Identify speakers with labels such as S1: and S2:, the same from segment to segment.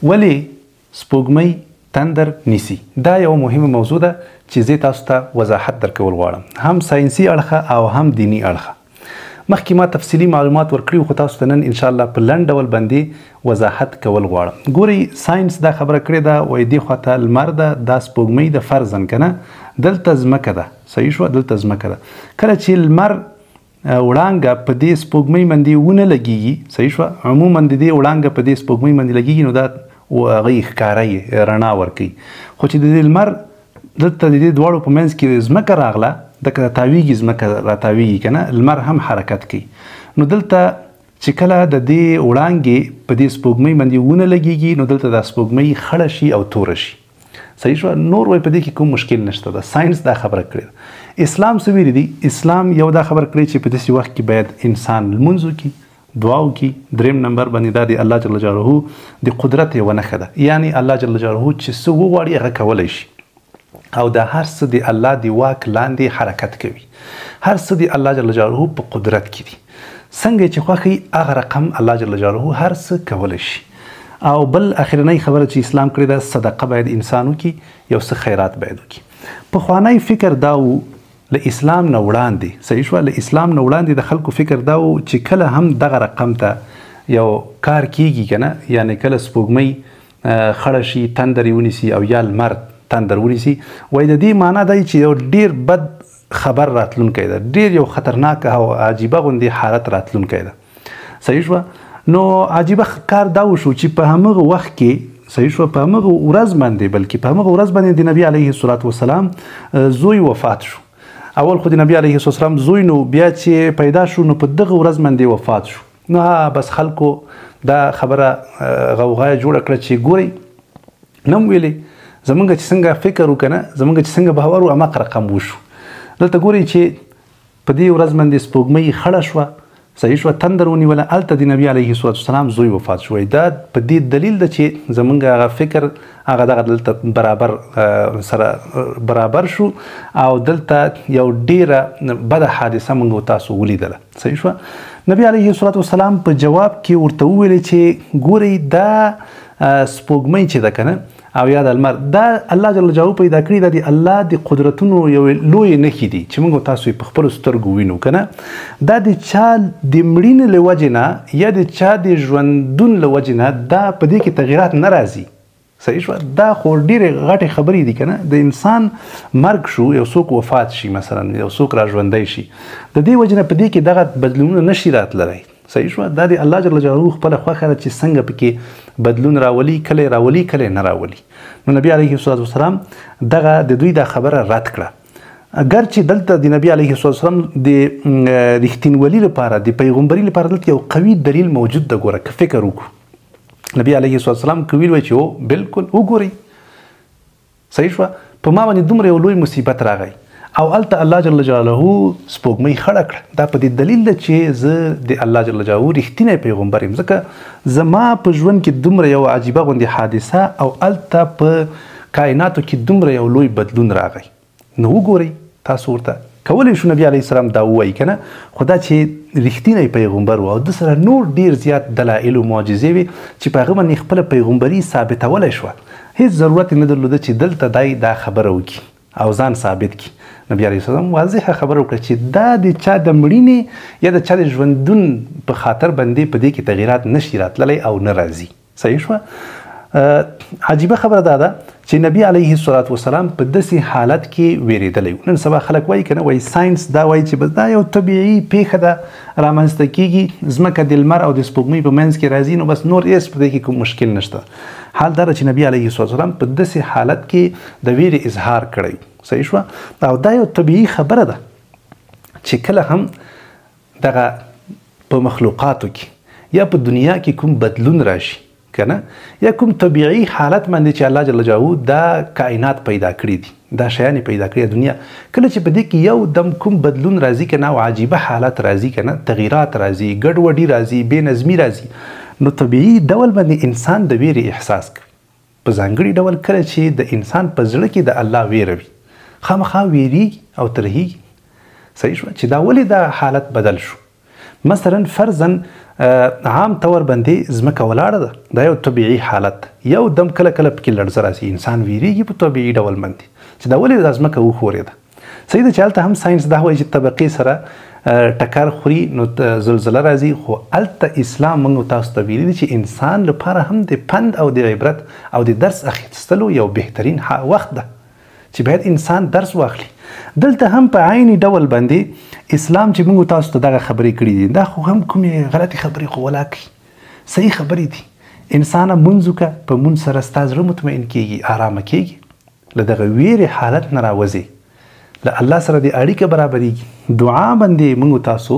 S1: ولې سپوږمۍ تندر نیسي؟ دا یو مهمه موضوع ده چې زه تاسو ته وضاحت درکول غواړم، هم ساینسي اړخه او هم دیني اړخه. مخکې ما تفصیلي معلومات ورکړي، خو تاسو ته نن ان شاء الله په لنډ ډول باندې وضاحت کول غواړم. ګورئ، ساینس دا خبره کړې ده، وایي دې خواته لمر ده، دا سپوږمۍ ده، فرضاً که نه دلته ځمکه ده، صحیح شوه، دلته ځمکه ده. کله چې لمر وړانګه په دې سپوږمۍ باندې ونه لګیږي، صحیح شوه، عموما د دې وړانګه په دې سپوږمۍ باندې لګیږي، نو دا هغه یې ښکاره یې رڼا ورکوي. خو چې د دې لمر دلته د دې دواړو په منځ کې ځمکه راغله، دکه تاویږي، ځمکه راتاویږي که نه، لمر هم حرکت کوي. نو دلته چې کله د دې وړانګې په دې سپوږمۍ باندې ونه لګیږي، نو دلته دا سپوږمۍ خړه شي او توره شي، صحیح شوه. نور وایي په دې کې کوم مشکل نشته ده، ساینس دا خبره کړې ده. اسلام څه ویلي دي؟ اسلام یو دا خبره کړې چې په داسې وخت کې باید انسان لمونځ وکړي، دعا وکړي. دریم نمبر باندې دا د الله جل جلاله د قدرت یوه نښه ده، یعنی الله جل جلاله چې څه وغواړي هغه کولی شي، او دا هر څه د الله د واک لاندې حرکت کوي، هر څه د الله جل جلاله په قدرت کې دي، څنګه چې خوښي هغه رقم الله جل جلاله هر څه کولی شي. او بل اخرنۍ خبره چې اسلام کړې ده، صدقه باید انسان وکړي، یو څه خیرات باید وکړي. پخوانی فکر دا و له اسلام نه وړاندې، صحیح شوه، له اسلام نه وړاندې د خلکو فکر دا و چې کله هم دغه رقم ته یو کار کیږي که نه، یعنې کله سپوږمۍ خړه شي، تندر یې ونیسي او یا لمر تندر ونیسي، وایي د دې معنا دا چې یو ډېر بد خبر راتلونکی ده، ډېر یو خطرناک او عجیبه غوندې حالت راتلونکی ده، صحیح شوه. نو عجیبه کار دا وشو چې په همغه وخت کې، صحیح شوه، په همغه ورځ باندې، بلکې په همغه ورځ باندې د نبي علیه الصلاة والسلام زوی وفات شو. اول خو د نبي علیه الصلاة والسلام زوی نو بیا چې پیدا شو، نو په دغه ورځ باندې وفات شو. نو بس خلکو دا خبره غوغا جوړه کړه چې ګورئ، نه مو ویلې زمونږ چې څنګه فکر وکړه، نه زمونږ چې څنګه باور و هماغه رقم وشو. دلته ګورئ چې په دې ورځ باندې سپوږمۍ خړه شوه، صحیح شوه، تندر ونیوله، هلته د نبي علیه الصلاة والسلام زوی وفات شو. دا په دې دلیل ده چې زمونږ هغه فکر هغه دغه دلته برابر سره برابر شو، او دلته یو ډیره بده حادثه مونږ تاسو ولیدله، صحیح شوه. نبي علیه الصلاة والسلام په جواب کې ورته وویلې چې ګورئ، دا سپوږمۍ چې ده که نه او یا د لمر، دا الله جل جلاله پیدا کړي، دا د الله د قدرتونو یو لوی نښې دي چې موږ تاسو یې په خپلو سترګو وینو که نه. دا د چا د مړینې له وجې نه یا د چا د ژوندون له وجې نه دا په دې کې تغیرات نه راځي، صحیح شوه. دا خو ډېرې غټې خبرې دي که نه. د انسان مرګ شو، یو څوک وفات شي مثلا، یو څوک را ژوندی شي، د دې وجې نه په دې کې دغه بدلونونه نه شي راتللی، صحیح شوه. دا د الله جل جلاله خپله خوښه ده چې څنګه پکې بدلون راولي، کله یې راولي کله یې نه راولي. نو نبي علیه الصلاة والسلام دغه د دوی دا خبره رد کړه. اګر چې دلته د نبي علیه الصلاة والسلام د رښتینولي لپاره، د پیغمبري لپاره دلته یو قوي دلیل موجود ده. ګوره که فکر وکړو، نبي علیه الصلاة والسلام که ویل وای چې هو بالکل وګورئ، صحیح شوه، په ما باندې دومره یو لوی مصیبت راغی او هلته الله جل جلاله سپوږمۍ خړه کړه، دا په دې دلیل ده چې زه د الله جل جلاله رښتینی پیغمبر یم، ځکه زما په ژوند کې دومره یو عجیبه غوندې حادثه او هلته په کائناتو کې دومره یو لوی بدلون راغی. نو وګورئ تاسو ورته کولی شو نبي علیه السلام دا ووایي که نه، خو دا چې رښتینی پیغمبر و او ده سره نور ډېر زیات دلایل او معجزې وې چې په هغه باندې خپله پیغمبري ثابتولی شوه، هیڅ ضرورت یې نه درلوده چې دلته دی دا خبره وکړي او ځان ثابت کړي. نبي علیه السلام واضحه خبره وکړه چې دا د چا د مړینې یا د چا د ژوندون په خاطر باندې په دې کې تغیرات نشي راتللی او نه راځي، صحیح شوه. عجیبه خبره دا ده چې نبی علیه الصلاة والسلام په داسې حالت کې ویرېدلی و. نن سبا خلک وایي که نه، وایي ساینس دا وایي چې بس دا یو طبیعي پېښه ده رامنځته کېږي، ځمکه د لمر او د سپوږمۍ په منځ کې راځي، نو بس نور هېڅ په دې کې کوم مشکل نشته. حال دا ده چې نبی علیه الصلاة والسلام په داسې حالت کې د ویرې اظهار کړی، صحیح شوه. او دا یو طبیعي خبره ده چې کله هم دغه په مخلوقاتو کې یا په دنیا کې کوم بدلون راشي که نه، یا کوم طبیعي حالت باندې چې الله جل جلاله دا کائنات پیدا کړي دي، دا شیان یې پیدا کړي، دنیا کله چې په دې کې یو دم کوم بدلون راځي که نه، او عجیبه حالت راځي که نه، تغیرات راځي، ګډوډي راځي، بې نظمي راځي، نو طبیعي ډول باندې انسان د ویرې احساس کوي. په ځانګړي ډول کله چې د انسان په زړه کې د الله ویره وي، خامخا ویریږي او ترهیږي، صحیح شوه، چې دا ولې دا حالت بدل شو. مثلا فرضاً عام طور باندې ځمکه ولاړه ده، دا یو طبیعي حالت. یو دم کله کله پکې لړزه راځي، انسان ویریږي په طبیعي ډول باندې چې دا ولې دا ځمکه وښورېده. صحیح ده چې هلته هم ساینس دا وایي چې طبقې سره ټکر خوري نو زلزله راځي، خو هلته اسلام موږ تاسو ته ویلي دي چې انسان لپاره هم د پند او د عبرت او د درس اخیستلو یو بهترین وخت ده چې باید انسان درس واخلي. دلته هم په عیني ډول باندې اسلام چې موږ تاسو ته دغه خبرې کړې دي، دا خو هم کومې غلطې خبرې خو ولا کوي، صحیح خبرې دي. انسانه مونځ وکړه، په مونځ سره ستا زړه مطمئن کېږي، آرامه کېږي، له دغه ویرې حالت نه راوځي، له الله سره د اړیکه برابرېږي. دعا باندې موږ تاسو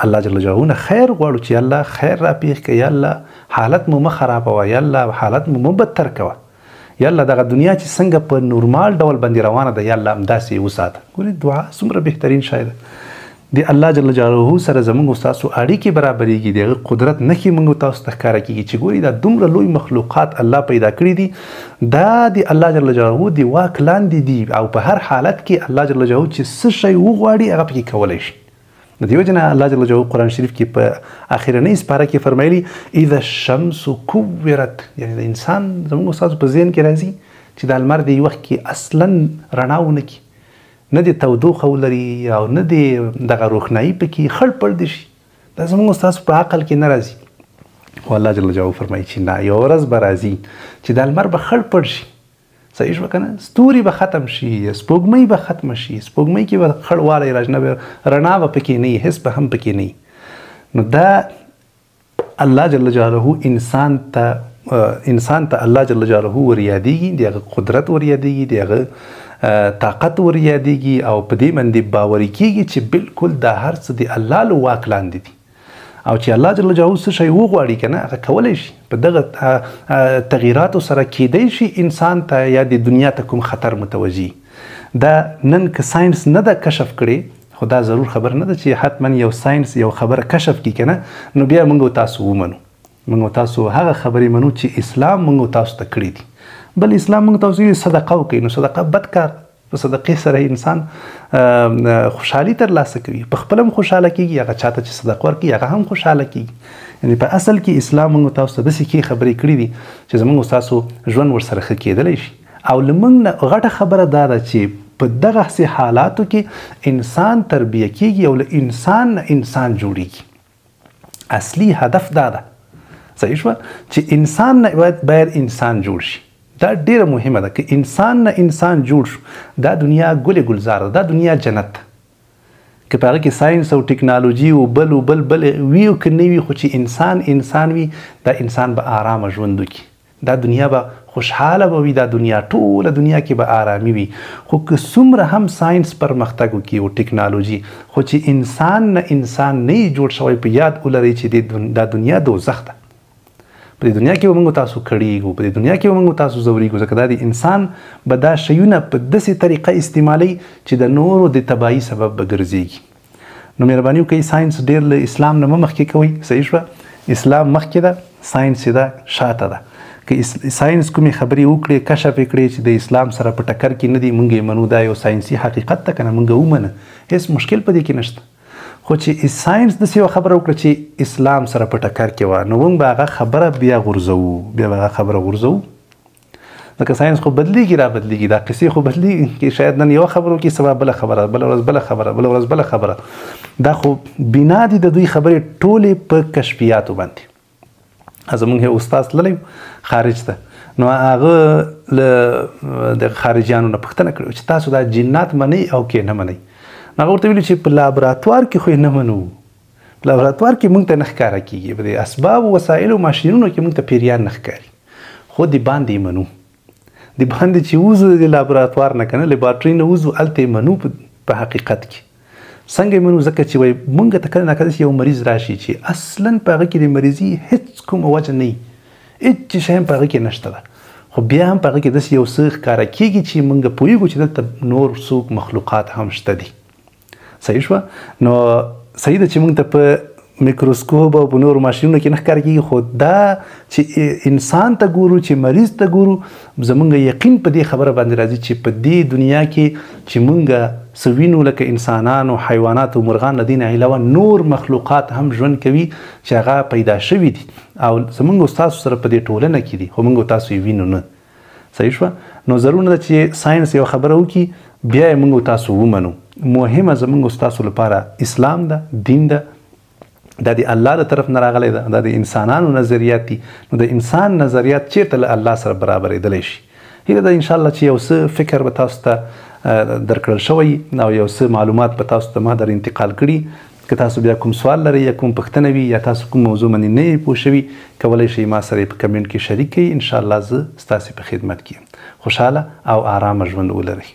S1: الله جل جلاله نه خیر غواړو چې الله خیر را پېښ کړه، یا الله حالت مو مه خرابوه، یا الله حالت مو مه بدتر کوه، یا الله دغه دنیا چې څنګه په نورمال ډول باندې روانه ده یا الله همداسې یې وساته. ګورې دعا څومره بهترین شی ده. د الله جل جلاله سره زموږ ستاسو اړیکې برابرېږي، د هغه قدرت نښې موږ تاسو ته ښکاره کېږي چې ګوري دا دومره لوی مخلوقات الله پیدا کړي دي، دا د الله جل جلاله د واک لاندې دي او په هر حالت کې الله جل جلاله چې څه شی وغواړي هغه پکې کولی شي. د دې وجې نه الله جل جلاله قرآن شریف کې په اخرنۍ سپاره کې فرمایلي اذا الشمس کورت، یعنې د انسان زموږ ستاسو په ذهن کې راځي چې دا لمر د یو وخت کې اصلا رڼا ونه کړي، نه دې تودوخه ولري او نه دې دغه روښنایي پکې خړ پړ دې شي، دا زموږ ستاسو په عقل کې نه راځي. خو الله جل جلاله فرمایي چې نه، یوه ورځ به راځي چې دا لمر به خړ پړ شي. صحیح شوه که نه؟ ستوري به ختم شي، سپوږمۍ به ختمه شي، سپوږمۍ کې به خړوالی راشي، نه به رڼا به پکې نه وي، هېڅ به هم پکې نه وي. نو دا الله جل جلاله انسان ته الله جل جلاله وریادېږي، د هغه قدرت وریادېږي، د هغه طاقت وریادېږي او په دې باندې باوري کېږي چې بالکل دا هر څه د الله له واک لاندې دي او چې الله جل جلاله څه شی وغواړي که نه هغه کولی شي. په دغه تغییراتو سره کیدی شي انسان ته یا د دنیا ته کوم خطر متوجي. دا نن که ساینس نه ده کشف کړې، خو دا ضرور خبر نه ده چې حتما یو ساینس یو خبره کشف کړي که نه نو بیا موږ تاسو ومنو، موږ تاسو هغه خبرې منو چې اسلام موږ تاسو ته کړې دي. بل اسلام موږ تاسو یې صدقه وکړي، نو صدقه بد کار، په صدقې سره انسان خوشحالي ترلاسه کوي، په خپله هم خوشحاله کېږي، هغه چاته چې صدقه ورکوي هغه هم خوشحاله کېږي. یعنې په اصل کې اسلام موږ تاسو ته داسې ښې خبرې کړې دي چې زموږ ستاسو ژوند ورسره ښه کېدلی شي. او له موږ نه غټه خبره دا ده چې په دغسې حالاتو کې انسان تربیه کېږي او له انسان نه انسان جوړېږي. اصلي هدف دا ده، صحیح شوه، چې انسان نه باید انسان جوړ شي. دا ډیره مهمه ده که انسان نه انسان جوړ شو، دا دنیا ګل ګلزار ده، دا دنیا جنت ده. که په هغه کې ساینس او ټکنالوژي او بل او بل بل وي او که نه وي، خو چې انسان انسان وي دا انسان به آرامه ژوند وکړي، دا دنیا به خوشحاله به وي، دا دنیا ټوله دنیا کې به آرامي وي. خو که څومره هم ساینس پرمختګ وکړي او ټکنالوژي، خو چې انسان نه انسان نه جوړ شوی، په یاد ولرئ چې دا دنیا دوزخ ده. په دې دنیا کې به موږ تاسو کړېږو، په دې دنیا کې به موږ تاسو ځورېږو، ځکه دا د انسان به دا شیونه په داسې طریقه استعمالوي چې د نورو د تباهي سبب به ګرځېږي. نو مهرباني وکړئ ساینس ډېر له اسلام نه مه مخکې کوئ. صحیح شوه، اسلام مخکې ده، ساینس یې ده شاته ده. که ساینس کومې خبرې وکړې، کشف یې کړې چې د اسلام سره په ټکر کې نه دي، موږ یې منو، دا یو ساینسي حقیقت ده که نه، موږ ومنه، هېڅ مشکل په دې کې نشته. خو چې ساینس داسې یوه خبره وکړه چې اسلام سره په ټکر کې وه، نو موږ به هغه خبره بیا غورځوو، بیا به هغه خبره غورځوو، ځکه ساینس خو بدلیږي را بدلیږي، دا قصې خو بدلیږي، شاید نن یوه خبره وکړي، سبا بله خبره، بله ورځ بله خبره، بله ورځ بله خبره. دا خو بنا دي د دوی خبرې ټولې په کشفیاتو باندې. زموږ یو استاد تللی خارج ته، نو هغه له د خارجیانو نه پوښتنه کړې چې تاسو دا جنات منئ او کې نه منئ؟ هغه ورته ویلي چې په لابراتوار کې خو یې نه منو، په لابراتوار کې موږ ته نه ښکاره کېږي، په دې اسباب وسایلو ماشینونو کې موږ ته پیریان نه ښکاري، خو د باندې یې منو، د باندې چې وځو د لابراتوار نه که نه لیبارټري نه وځو، هلته یې منو په حقیقت کې. څنګه یې منو؟ ځکه چې وایي موږ ته کله ناکله داسې یو مریض راشي چې اصلا په هغه کې د مریضي هېڅ کومه وجه نه وي، هېڅ شی هم په هغه کې نشته ده، خو بیا هم په هغه کې داسې یو څه ښکاره کېږي چې موږ پوهېږو چې دلته نور څوک مخلوقات هم شته دي. صحیح شوه؟ نو صحیح ده چې موږ ته په میکروسکوپ او په نورو ماشینونو کې نه ښکاره کېږي، خو دا چې انسان ته ګورو، چې مریض ته ګورو، زموږ یقین په دې خبره باندې راځي چې په دې دنیا کې چې موږ څه وینو لکه انسانان او حیوانات او مرغان، له دې نه علاوه نور مخلوقات هم ژوند کوي چې هغه پیدا شوي دي او زمونږ او ستاسو سره په دې ټولنه کې دي، خو مونږ او تاسو یې وینو نه. صحیح شوه؟ نو ضرور نه ده چې ساینس یو خبره وکړي بیا یې مونږ او تاسو ومنو. مهمه زمونږ او ستاسو لپاره اسلام ده، دین ده، دا د الله له طرف نه راغلی ده، دا د انسانانو نظریات دي. نو د انسان نظریات چیرته له الله سره برابرېدلی شي؟ هیله ده انشاءالله چې یو څه فکر به تاسو ته درکړل شوی او یو څه معلومات به تاسو ته ما در انتقال کړي. که تاسو بیا کوم سوال لرئ یا کوم پوښتنه وي یا تاسو کوم موضوع باندې نه یئ پوه شوي، کولی شئ ما سره په کمنټ کې شریک کړئ. انشاءالله زه ستاسې په خدمت کې یم. خوشحاله او آرامه ژوند ولرئ.